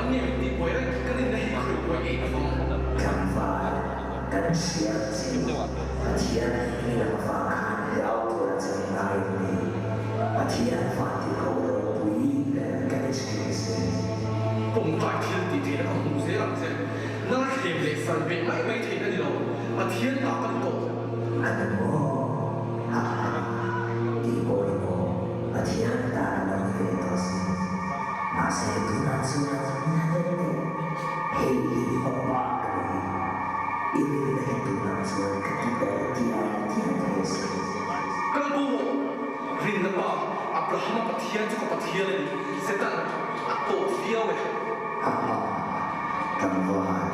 Engvangin nge min tihbuai reng? Ka rinna hi khawih buai eih a vang. Tlangval, kan hria ang che u, Pathian hi mi lam avang khan hlau tura che min ngai em ni? Pathian vantirhkoh ropui ber ka ni thin si. Tawngtai thil tih theihna ka hmuh zel ang che. Nal thlem leh sal beh mai mai theih ka ni lo. Pathian ta ka ni tawh. A ni maw? Ha ha ha. Tih pawh ni maw? Pathian ta ka lo ni ve tawh si. Mahse tunah chuan min han en teh. Hei hi fapa ka ni hi. I rinna hi tunah chuan ka ti ber tial tial thei a si. Kal bo rawh. Rinna pa, Abrahama Pathian chu ka Pathian a ni. Setan, a tawp viau e. Ha ha ha, tlangval,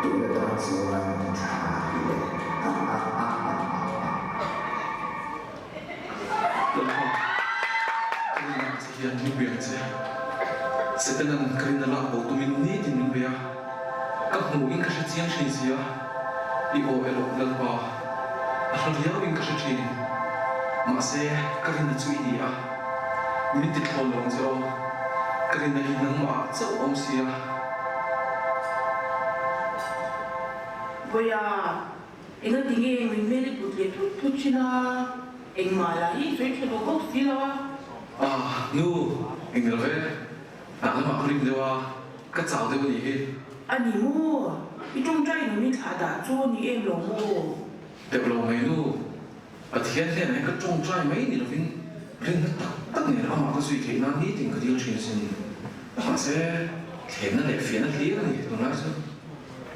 tuna tan chuan tha le. Ha ha ha ha ha ha. Lalpa, ka rinna che hian min pe ang che. Setanan ka rinna lak bo tumin nitin min bei a, ka hmuhin ka hre chiang thin si a, i aw erawh Lalpa, a hla riauin ka hre thin. Mahse, ka rinna chu i ni a, min ti thlawn lo ang che aw. Ka rinna hi nangmah ah chauh a awm si a. Vawiah, Engati nge min hmel i put leh thut thut thin a, engmah lah hi i sawi tha duh bawk si lo a. Ah, nu, eng lo e, hnah lamah ka rim deuh a, ka chau deuh a nih hi. A ni maw? I tawngtai nung i thlah dah chu a ni em lo maw? Deuh lo mai nu, Pathian hnenah hian ka tawngtai mai ni lovin rinna tak tak nen amah ka zui theih nan nitin ka dil thin a sin. Mahse, thlenna leh fiahna hlir a ni tunlai chu.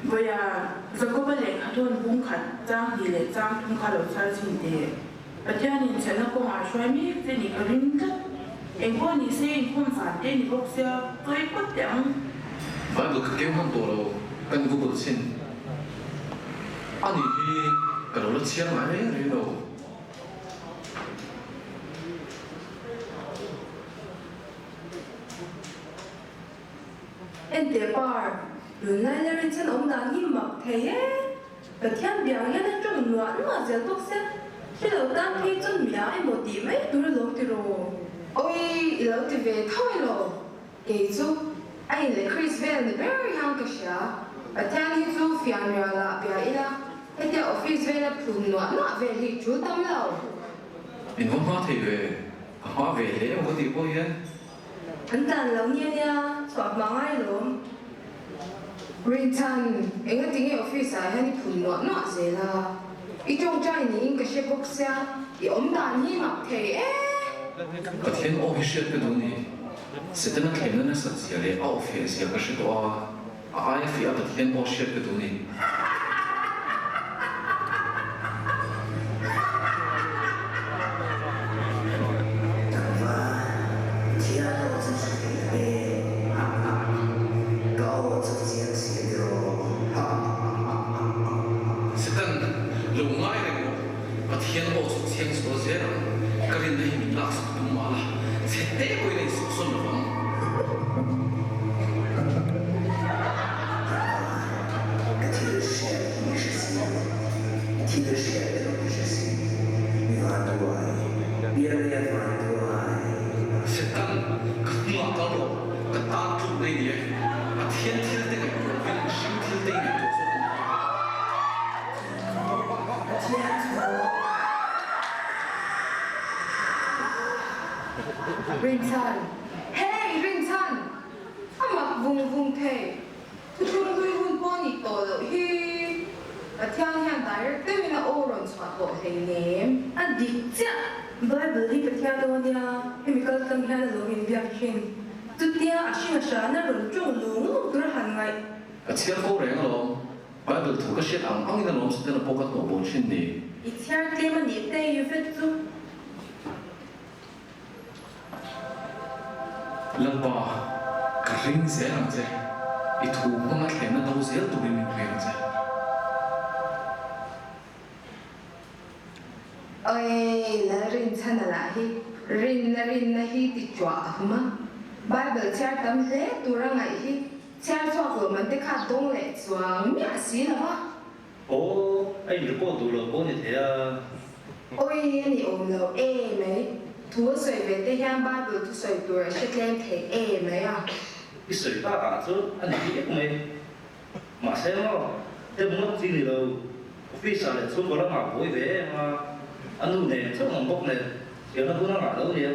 Vawiah Jakoba lehkha thawn bung khat chang hnih leh chang thum kha lo chhar chhin teh. Pathianin chhelna kawngah hruai mek che nih ka ring tlat. Engpawh ni se inkhawm zan te ni bawk sia, chawi phawt teh ang. Bible ka keu hman tawh lo, kan Google chhin. A nih hi ka lo la chhiar ngai reng reng lo. Enteh par, tunlai la rinchhan awm dan hi mak thei e. Pathian biang hian a tawng nuah nuah zel bawk se, hre lo tan phei chuan mi a emaw tih mai tur alawm ti rawh. Awi, i lo ti ve tho elaw? Kei chu a in leh Chris vel ni ber hian ka hria. Pathian hi chu fianrial ah bia ila, hetia office vela phun nuah nuah vel hi tul tam lo. In va hma thei ve, a hma ve hle emaw ka tih pawh hian. An tlan lo nia nia, chhuah hma ngai lawm. Rinchhan, engati nge office ah hian i phun nuah nuah zel a? I tawngtai niin ka hre bawk sia, i awm dan hi mak thei e! Pathian aw hi hriat ka duh ni. Setana thlenna nasat zia leh a aw fiah zia ka hre tawh a, a aia fiah a Pathian aw hriat ka duh ni. Tlangval, Thian aw chu hre thei la ve, ha ha ha, ka aw chu chiang si a tiraw, ha ha ha ha ha ha. Satan, lo ngai reng rawh, Pathian aw chu chiang sual zel ang, ka rinna hi min laksak tum mah la, chhe te pawhin a insawhsawn lo vang. Tlangval, Ka thil hriat hi i hre si lo, i thil hriat erawh i hre si. Mi vanduai, bialnei vanduai. Setan, ka hnungah kal rawh, ka tan tluk nei ni e. Pathian thil te ngaihtuah lovin mihring thil te i ngaihtuah zawk ang. Pathian chu. Rinchhan, Hey Rinchhan! A mak vung vung thei. Thuthlung hlui hun pawh nih tawh loh hi Pathian hian direct deuhin a aw rawn chhuah tawh hleinem. A dik chiah! Bible hi Pathian aw ania, hemi kal tlang hian a lo inbiak thin. Chutia a hring a hrana rawn tawng lung lung tur a han ngaih. Ka chhiar fo reng alawm, Bible thu ka hriat ang angin alawm Setana pawh ka hnawh bo thin ni. I chhiar tlem a nih te i vet chu. Lalpa, ka ring zel ang che, i thu hmanga thlenna do zel turin min pui ang che. Awii, Lalrinchhana lah hi rinna rinna hi ti tuah a hum a, Bible chhiar tam hle tura ngaih hi chhiar chhuak lo man te kha dawng leh chuang miah si lo a. Aw, a in report duh lo pawh ni thei a. Awi a ni awm lo e mai. Thu a sawi ve te hian Bible thu sawi tur a hre tlem thei e mai a. I sawi tak ah chuan a ni bik mai. Mahse maw, dem ngawt chi ni lo. Office ah leh chhungkaw lamah buai ve em a, a nu nen chauh ang bawk nen thiamna hun a ngah lo nia.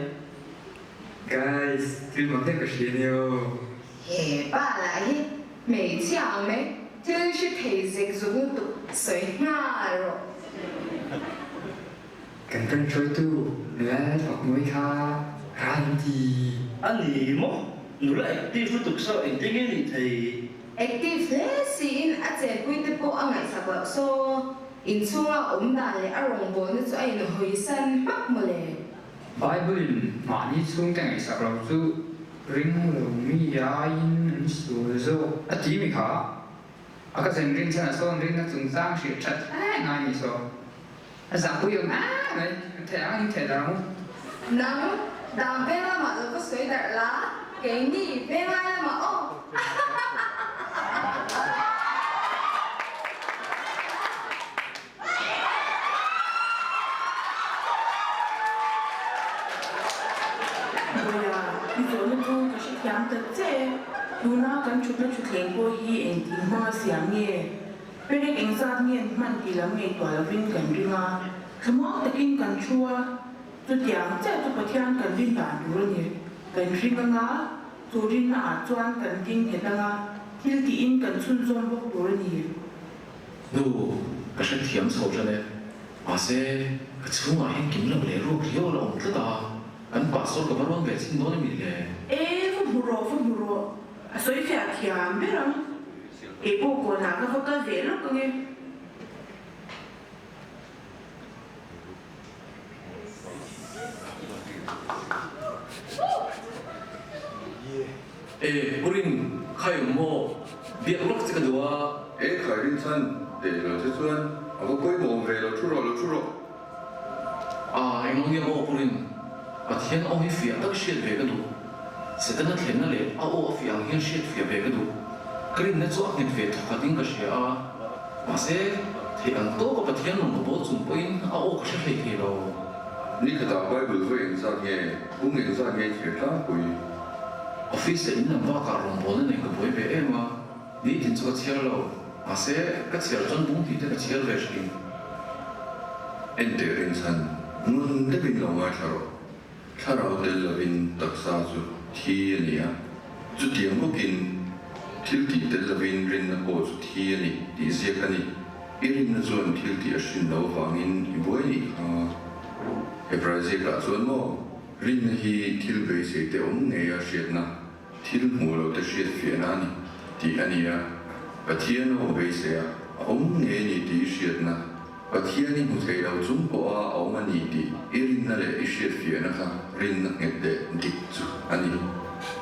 Guys, thil mak deuh ka hria nia aw. He pa lah hi hmeichhia ang mai, thil hre thei zek zuk lutuk sawi nghal rawh. Kan kan hruaitu nula Fakmawi kha ral an ti. A ni maw? Nula active lutuk saw engtin nge nih thei? Active hle siin a chenpui te pawh a ngaihsak loh saw inchhunga awm dan leh a rawngbawlna chu a inhawisan hmak mawle. Bible-in mahni chhungte ngaihsak loh chu ring lo mi aiin an sual zawk a ti mi kha? A ka zen rin chhan a sawn rinna chungchang hrilh that hle ngai ni saw. A zahpui awm em mai, kan thei ang in thei darh ang u. Nang dang veng lamah lo va sawi darh la, keini venglai lamah aw. Bawiha, i zawhna chu ka hrethiam ta che. Tuna kan thutna thutthleng pawh hi engtin hmanga siam nge? Perek engzat nge an hman tih lam ngaihtuah lovin kan ring a, thlamuang takin kan thu a, chutiang chiah chu Pathian kan rin dan tur a ni. Kan ring anga, chu rinna ah chuan kan ding nghet anga, thil tiin kan chhunzawm bawk tur a ni. Nu, ka hrethiam chho tan e. Mahse, ka chhungah hian kim lo leh ruak riau a la awm tlat a, kan pastor ka va rawn ve chin dawn a mi le? E, va hmu rawh, va hmu rawh. A sawi fiah thiam ber ang. Kei pawh kawnah ka va kal ve lawk ang e. E, Purin, khai awm maw? Biak lawk che ka duh a. E, khai rin chhan teh lo che chuan a va pawimawh awm ve lo, thu rawh lo thu rawh. A, englo nia maw Purin, Pathian aw hi fiah tak hriat ve ka duh. Setana thlenna leh a aw a fiah ang hian hriat fiah ve ka duh. Ka rinna chu a nghet ve thawkhat in ka hria a, mahse, theih ang tawka Pathian rawn ka bawl chung pawhin a aw ka hre hlei thei lo. Ni khatah Bible vawi engzat nge, bung engzat nge thlir tlangpui? Office leh in lam bakah rawngbawlna nen ka buai ve em a, nitin chu ka chhiar lo. Mahse, ka chhiar chuan bung tih te ka chhiar ve thin. Enteh rinchhan, ngun deuhin lo ngaithla rawh. Thlarau tel lovin taksa chu thi a ni a, chutiang bawkin thil tih tel lovin rinna pawh chu thi a ni tih ziak a ni. I rinna chuan thil tih a hrin lo vangin i buai nih kha. Hebrai ziakah chuan maw, rinna hi thil beisei te awm ngei a hriatna, thil hmuh lo te hriat fiahna a ni tih a ni a. Pathian a aw beisei a, a awm ngei a ni tih i hriatna. Pathian i hmu thei lo chung pawha a awm a ni tih i rinna leh i hriatfiahna kha rinna nghet leh dik chu a ni.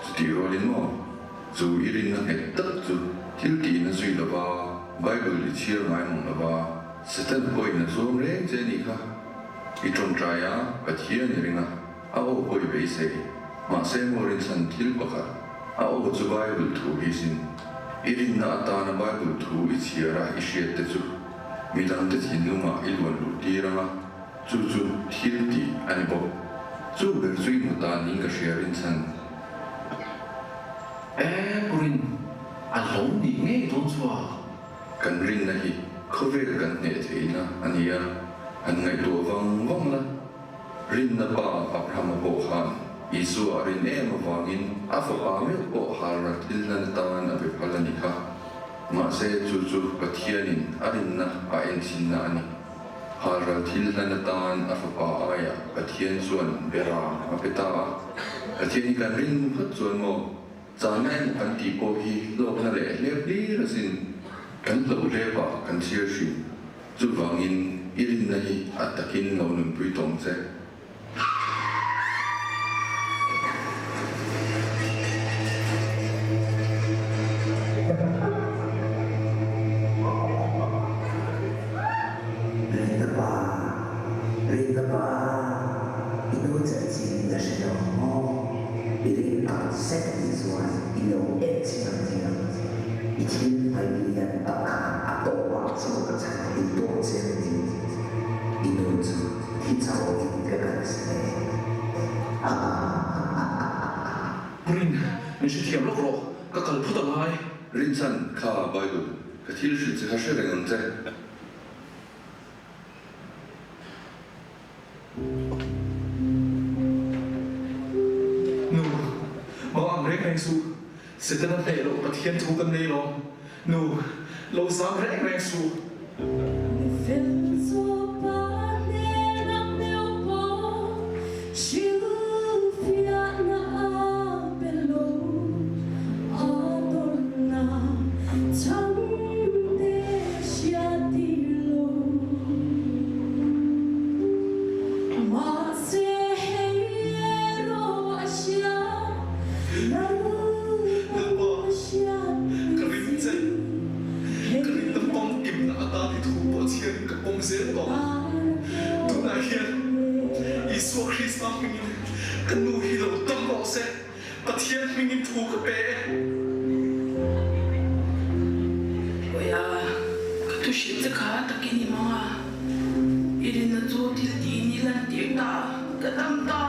Chutih rualin maw, chu i rinna nghet tak chu thil tihna zui lova, Bible i chhiar ngai mang lova, Satan pawhin a zuam reng che nih kha. I tawngtai a, Pathian i ring a, a aw pawh i beisei. Mahse maw rinchhan thil pakhat, a aw chu Bible thu hi sin. I rinna atana Bible thu i chhiar a i hriat te chu midangte thinlungah i luan luh tir ang a, chu chu thil tih a ni bawk. Chu ber chu i hmu ta niin ka hria rinchhan. E Purin, a lo nih ngei dawn chu a. Kan rinna hi khawvel kan hneh theihna a ni a, han ngaihtuah vang vang la. Rinna pa Abrahama pawh khan Isua a rin em avangin a fapa meuh pawh halral thil hlan atan a be phal a ni kha. Mahse chu chu Pathianin a rinna a enchinna a ni. Halral thil hlan atan a fapa aiah Pathian chuan Beram a pe ta a. Pathian hi kan rin phawt chuan maw chana emaw kan tih pawh hi hlawkna leh hlep hlir asin kan hlauh hlepah kan chhiar thin. Chuvangin i rinna hi a takin lo nunpui tawng che. Rinna pa, Rinna pa, i nu chanchin la hre lo maw? I rin tak zet a nih chuan i lo en chhin ang che ang. I thil hmai lian tak khan a tawpah chaw ka chhan thei dawn che a ni. I nu chu thi chhawkin ka kalsan e. Purin, min hrethiam lawk rawh. Ka kal phawt a ngai. Rinchhan, Kha Bible, ka thil hrilh che kha hre reng ang che. Nu, Mang ang reng reng suh. Setana hneh loh Pathian thu kan nei lawm. Nu, lo zam reng reng suh. Lalpa, ka ring che. Ka rinna famkimna atan i thu pawh chhiarin ka pawm zel tawh ang. Tunah hian Isua Krista hmingin ka nu hi lo dam rawh se, Pathian hmingin thu ka pe e. Awia, ka thu hrilh che kha takin i hmang a, i rinna chu thil tiin i lantir ta, ka dam ta.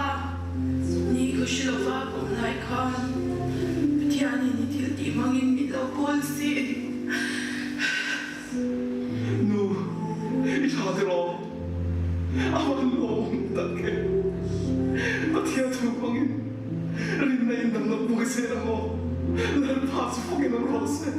Ni ka hre lova awm lai khan Pathianin i thil tih hmangin min lo pawl si. Nu, i tha tiraw? A van lawm tak e. Pathian thu hmangin rinna in damna pui zel ang aw. Lalpa chu fakin awm rawh se.